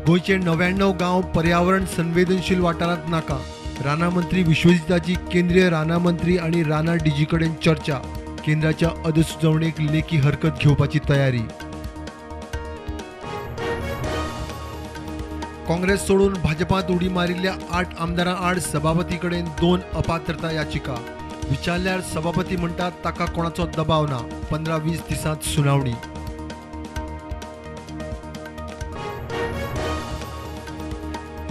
गोंयचे 99 गांव पर्यावरण संवेदनशील वाठारांत नाका. रानां मंत्री विश्वजिताची केंद्रीय रानां मंत्री आनी रानां डीजी कडेन चर्चा. केंद्राच्या अधिसुचोवणेक लेखी हरकत घेवपाची तयारी. काँग्रेस सोडून भाजपांत उडी मारिल्ल्या 8 आमदारां आड सभापती कडेन 2 अपात्रता याचिका. विचारल्यार सभापती म्हणटात ताका कोणाचो दबाव ना. 15-20 दिसांत सुनावणी.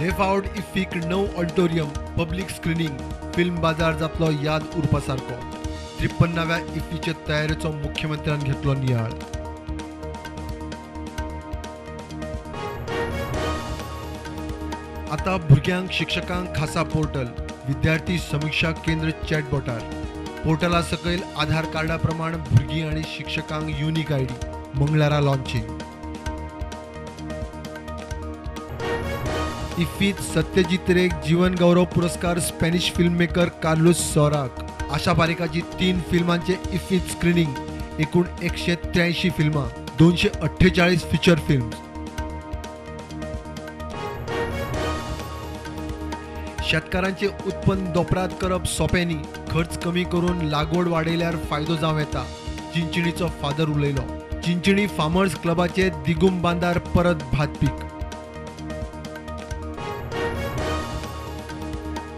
हे फावट इफ्फीक 9 ऑडिटोरियम, पब्लीक स्क्रिनींग, फिल्म बाजार जातलो याद उरपा सारको. 53व्या इफ्फीचे तयारेचो मुख्यमंत्र्यान घेतलो नियाळ. आता भुरग्यांक शिक्षकांक खासा पोर्टल, विद्यार्थी समिक्षा केंद्र चॅटबॉटार. पोर्टला सकयल आधार कार्डा प्रमाण भुरगीं आनी शिक्षकांक युनिक आयडी. मंगळारा लॉन्चिंग. इफ्फीत सत्यजीत रेक जीवन गौरव पुरस्कार स्पॅनिश फिल्ममेकर कार्लोस सौराक. आशा पारेखाची 3 फिल्मांचे इफ्फीत स्क्रिनींग. एकूण 183 फिल्मां, 248 फिचर फिल्म्स. शेतकारांचे उत्पन्न दोपरात करप सोंपें न्ही, खर्च कमी करून लागवड वाडयल्यार फायदो जावं येता. चिंचणीचो फादर उलयलो. चिंचणी फार्मर्स क्लबाचे दिगुम बांदार परत भात पीक.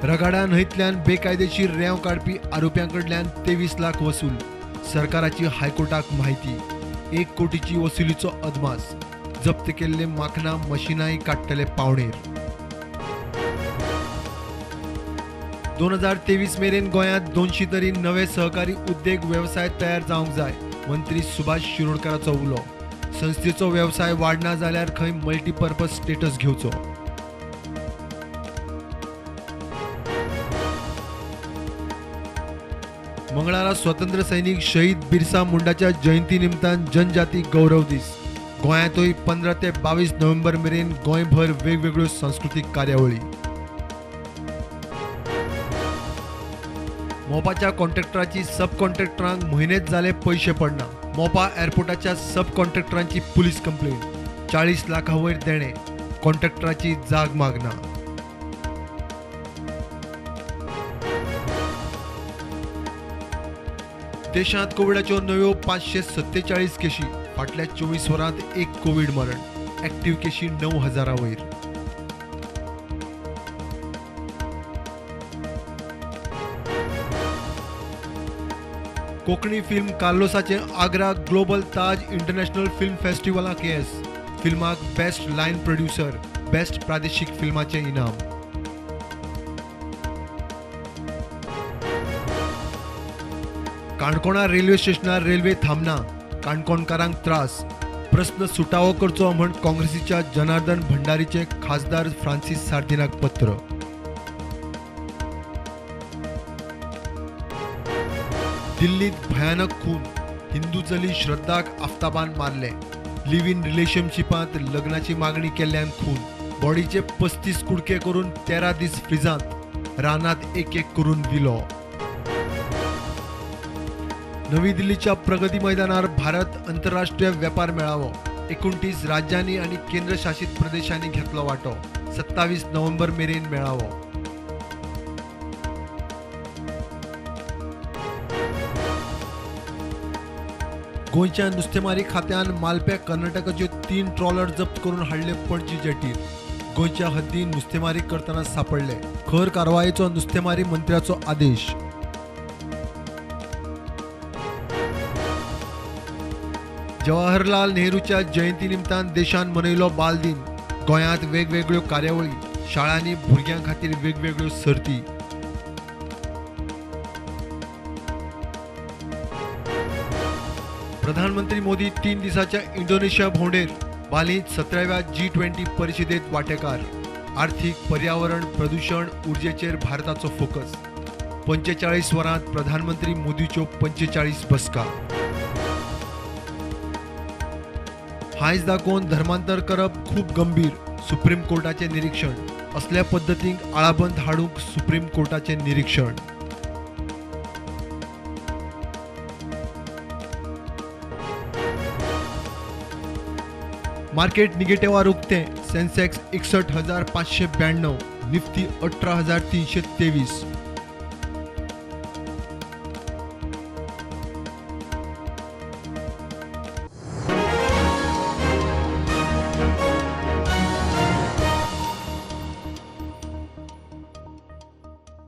रगाडा न्हंयतल्यान बेकायदेशीर रेंव काडपी आरोप्यां कडल्यान 23 लाख वसूल. सरकाराची हायकोर्टाक म्हायती. 1 कोटीची वसुलीचो अदमास. जप्त केल्ले माखनां मशिनांय काडटले पावणेर. 2023 मेरेन गोंयांत 200 तरी नवे सहकारी उद्देग वेवसाय तयार जावंक जाय. मंत्री सुभाष शिरोडकाराचो उलो. संस्थेचो वेवसाय वाडना जाल्यार खंय मल्टीपर्पज स्टेटस घेवचो. मंगळारा स्वतंत्र सैनिक शहीद बिरसा मुंडाच्या जयंती निमतान जनजाती गौरव दीस. गोंयांतूय 15 ते 22 नोव्हेंबर मेरेन गोंयभर वेगवेगळ्यो सांस्कृतीक कार्यावळी. मोपाच्या कॉन्ट्रॅक्टराची सब कॉन्ट्रॅक्टरांक म्हयनेच जाले पयशे पडना. मोपा एअरपोर्टाच्या सब कॉन्ट्रॅक्टरांची पुलीस कंप्लेन. 40 लाखां वयर देणे. कॉन्ट्रॅक्टराची जाग मागना. देशांत कोविडाच्यो नव्यो 547 केशी. फाटल्या 24 वरांत 1 कोविड मरण. ऍक्टिव्ह केशी 9,000 वयर. कोंकणी फिल्म कार्लोसाचें Agra global Taj international film फेस्टिवलाक येस. फिल्माक बेस्ट लायन प्रोड्युसर, बेस्ट प्रादेशीक फिल्माचें इनाम. काणकोणा रेल्वे स्टेशनार रेल्वे थांबना. काणकोणकारांक त्रास. प्रस्न सुटावो करचो म्हण काँग्रेसीच्या जनार्दन भंडारीचे खासदार फ्रांसीस सार्दिनाक पत्र. दिल्लीत भयानक खून. हिंदू चली श्रद्धाक आफताबान मारले. लिव्ह इन रिलेशनशिपांत लग्नाची मागणी केल्ल्यान खून. बॉडीचे 35 कुडके करून 13 दीस फ्रिजांत. रानात एक एक करून विलो. नवी दिल्लीच्या प्रगती मैदानार भारत आंतरराष्ट्रीय वेपार मेळावो. 29 राज्यांनी आनी केंद्रशासीत प्रदेशांनी घेतलो वांटो. 27 नोव्हेंबर मेरेन मेळावो. गोंयच्या नुस्तेमारी खात्यान मालप्या कर्नाटकाच्यो 3 ट्रॉलर जप्त करून हाडले पणजी जेटीर. गोंयच्या हद्दीन नुस्तेमारी करतना सापडले. खर कारवायेचो नुस्तेमारी मंत्र्याचो आदेश. जवाहरलाल नेहरूच्या जयंती निमतान देशान मनयलो बाल दिन. गोंयांत वेगवेगळ्यो कार्यावळी. शाळांनी भुरग्यां खातीर वेगवेगळ्यो सर्ती. प्रधानमंत्री मोदी 3 दिसाच्या इंडोनेशिया भोंवडेर. बालींत 17व्या G20 परिषदेत वांटेकार. आर्थिक, पर्यावरण, प्रदूषण, उर्जेचेर भारताचो फोकस. 45 वरांत प्रधानमंत्री मोदीच्यो 45 बसका. हांयस दाखोवन धर्मांतर करप खूब गंभीर. सुप्रीम कोर्टाचें निरीक्षण. असल्या पद्दतींक आळाबंद हाडूंक सुप्रीम कोर्टाचें निरीक्षण. मार्केट निगेटिव्हार उक्तें. सेन्सेक्स 61,592, निफ्टी 18,323.